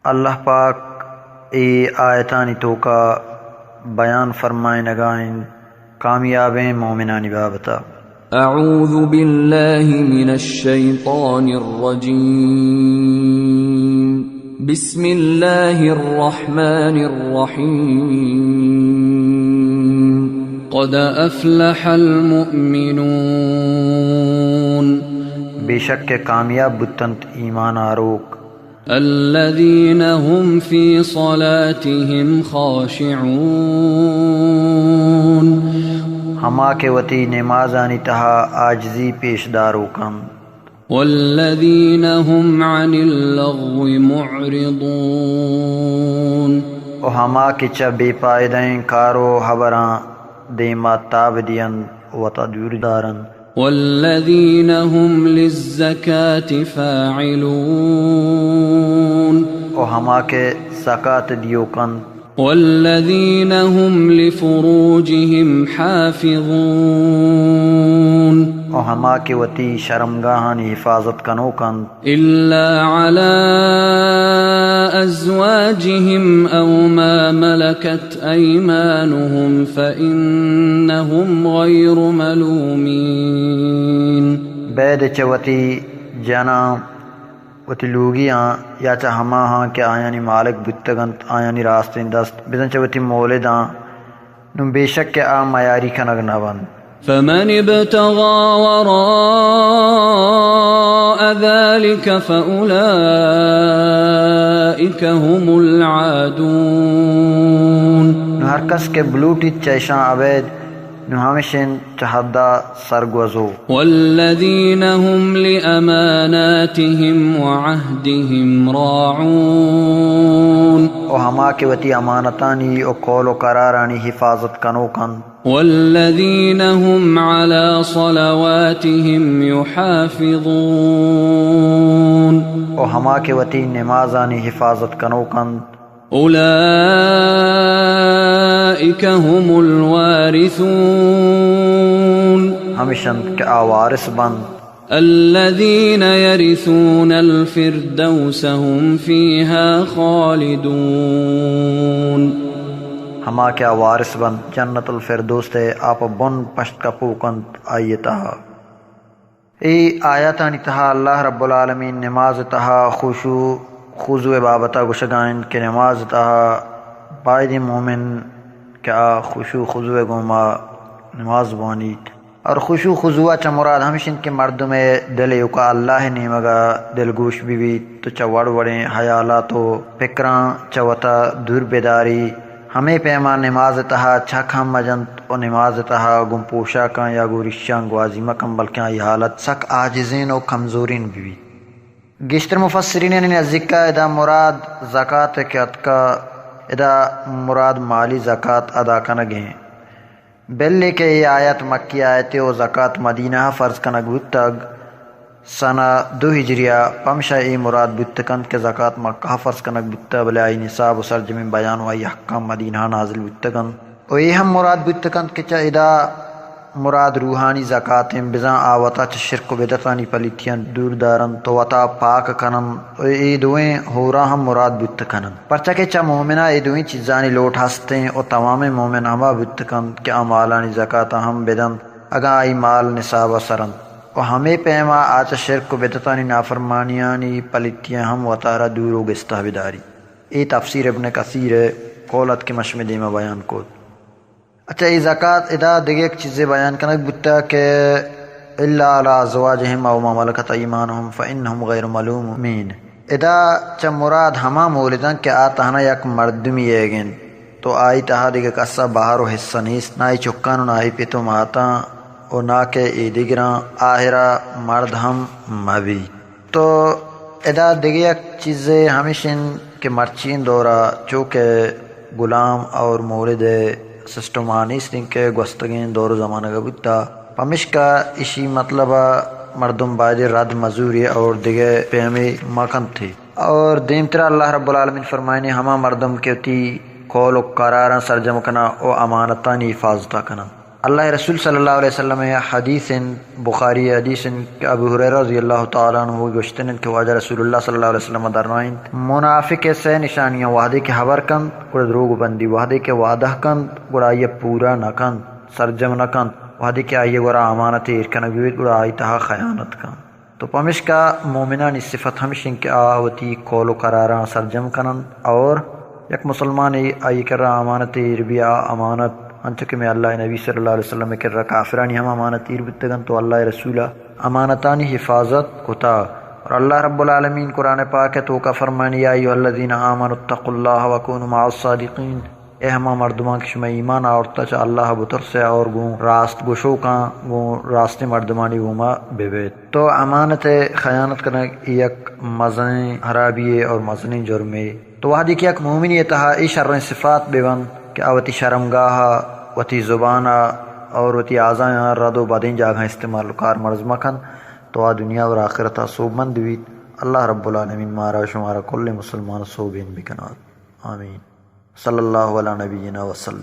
اللہ پاک اے آیتانی توکا بیان فرمائینگا انت کامیابیں مومنانی بابتا۔ اعوذ باللہ من الشیطان الرجیم۔ بسم اللہ الرحمن الرحیم۔ قد افلح المؤمنون۔ بے شک کہ کامیاب بوتنت ایمان آروک۔ الذين هم في صلاتهم خاشعون۔ ہما کہ وتی نمازانی تہا عاجزی پیش داروک انت۔ والذين هم عن اللغو معرضون۔ و ہما کہ چہ بے پائدہیں کار و ہبراں دیما تاب دینت و وتا دور دارنت۔ والذين هم للزكاة فاعلون۔ و ہما کہ زکات دیوک انت۔ والذين هم لفروجهم حافظون۔ و ہما کہ وتی شرمگاہانی حفاظت کنوک انت۔ إلا على أزواجهم أو ما ملكت أيمانهم فإنهم غير ملومين۔ بید چہ وتی جناں، وتی لوگیاں یا چہ ہماہاں کہ آیانی مالک بوتگ انت، آیانی راستیں دست، بزاں چہ وتی مولداں، نوں بے شک کہ آ میاری کنگ نہ بنت۔ فمن ابتغى وراء ذلك فأولئك هم العادون۔ نوں ہر کس کہ بلوٹیت چہ اشاں ابید، نوں ہمش انت چہ حدا سرگوزو۔ والذين هم لأماناتهم وعهدهم راعون۔ و ہما کہ وتی امانتانی و قول و قرارانی حفاظت کنوک انت۔ والذين هم على صلواتهم يحافظون۔ و ہما کہ وتی نمازانی حفاظت کنوک انت۔ أولئك هم الوارثون۔ ہمش انت کہ آ وارث بنت۔ الذين يرثون الفردوس هم فيها خالدون۔ ہما کہ آ وارث بنت جنت الفردوس ءِ، آ پہ بن پشت کپوک انت آئی ءِ تہا۔ اے آیاتانی تہا اللہ رب العالمین نماز ءِ تہا خشوع خضوع ءِ بابت ءَ گوشگا انت کہ نماز ءِ تہا بائدیں مومن کہ آ خشوع خضوع ءِ گوما نماز بوانیت۔ اور خشوع خضوع ءَ چہ مراد ہمش انت کہ مردم ءِ دل ایوکا اللہ ءِ نیمگ ءَ دلگوش بہ بیت، تو چہ وڑ وڑیں حیالات و پکراں چہ وتا دور بداری۔ ہمے پیما نماز ءِ تہا چک ہم مجنت و نماز ءِ تہا گوں پوشاکاں یا گوں ریشاں گوازی مکن، بلکیں آئی حالت سک عاجزین و کمزورین بہ بیت۔ گیشتر مفسرینانی نزیکا ادا مراد زکات کہ اتکا، ادا مراد مالی زکات ادا کنگ ایں۔ بلے کہ اے آیت مکی آیتے و زکات مدینہ ءَ فرض کنگ بوتگ، سنہ دو ہجری ءَ، پمشا اے مراد بوت کنت کہ زکات مکہ ءَ فرض کنگ بوتگ، بلے آئی نصاب و سرجمیں بیان و آئی احکام مدینہ ءَ نازل بوتگ انت۔ و اے ہم مراد بوت کنت کہ چہ ادا مراد روحانی زکات انت، بزاں آ وتا چہ شرک و بدعتانی پلیتیاں دور دارنت و وتا پاک کننت و اے دوئیں ہورا ہم مراد بوت کننت۔ پرچا کہ چہ مومنا اے دوئیں چیزانی لوٹ ہست انت و توامیں مومن ہما بوت کنت کہ آ مالانی زکاتا ہم بدنت، اگاں آئی مال نصابا سر انت و ہمے پیما آ چہ شرک و بدعتانی نافرمانیانی پلیتیاں ہم وتارا دور و گستا بداریت۔ اے تفسیر ابن کثیر ءِ قول ات کہ من شمئے دیما بیان کت۔ اچھا، اے زکات ادا دگہ یک چیزے بیان کنگ بوتگ کہ الا علی ازواجہم او ما ملکت ایمانہم فانہم غیر ملومین۔ ادا چہ مراد ہما مولداں کہ آ تہنا یک مردمی ئیگ انت، تو آئی تہا دگہ کسا بہر و حصہ نیست، نہ آئی چکاں و نہ آئی پت و ماتاں و نہ کہ ایدگراں، آہرا مرد ہم مہ بیت۔ تو ادا دگہ یک چیزے ہمیش انت کہ مرچی ئیں دورا چو کہ گلام اور مولد ءِ سسٹم آ نیست انت کہ گوستگیں دور و زمانگا بوتا، پمشکا اشی مطلبا مردم بایدے رد مزوری اور دگہ پیمے مکنتی۔ اور دیمترا اللہ رب العالمین فرمائنی، ہما مردم کہ وتی قول و قراراں سرجم کنا و امانتانی حفاظتا کنا۔ اللہ ءِ رسول صلی اللہ علیہ وسلم ءِ حدیث انت، بخاری ءِ حدیث انت کہ ابو ہریرہ رضی اللہ تعالی عنہ گوشتن انت کہ واجہ رسول اللہ صلی اللہ علیہ وسلم درائینت، منافق ءِ سے نشانیاں: وہدے کہ ہبر کنت گڑا دروگ بندی، وہدے کہ وعدہ کنت گڑا آئی ءَ پورا نہ کنت، سرجم نہ کنت، وہدے کہ آئی ءِ گورا امانت ایر کنگ بیت گڑا آئی تہا خیانت کنت۔ تو پمشکا مومنانی صفت ہمش انت کہ آ وتی قول و قراراں سرجم کننت اور یک مسلمانے آئی کرا امانت ایر بی، آ امانت انچو کہ میں اللہ ءِ نبی صلی اللہ علیہ وسلم ءِ کرا کافرانی ہم امانت ایر بوتگ انت، تو اللہ ءِ رسول ءَ امانتانی حفاظت کتا۔ اور اللہ رب العالمین قرآن پاک ءِ توکا فرمانی: یا ایھا الذین آمنوا اتقوا اللہ وکونوا مع الصادقین۔ اے ہما مردماں کہ شما ایمان آورتا، چہ اللہ بترسے اور گوں راست گوشوکاں، گوں راستیں مردمانی گوما ببیت۔ تو امانت ءِ خیانت کنگ یک مزنیں حرابی ءِ اور مزنیں جرمے۔ تو وہدے کہ یک مومنے ءِ تہا اے شریں صفات ببنت کہ آ وتی شرمگاہ ءَ، وتی زبان ءَ اور وتی اعضایاں رد و بدیں جاگہاں استعمال و کارمرز مکنت، تو آ دنیا اور آخرت ءَ سوبمند بیت۔ اللہ رب العالمین مارا و شمارا کلیں مسلمان سوبین بکنات۔ آمین۔ صلی اللہ علی نبینا وسلم۔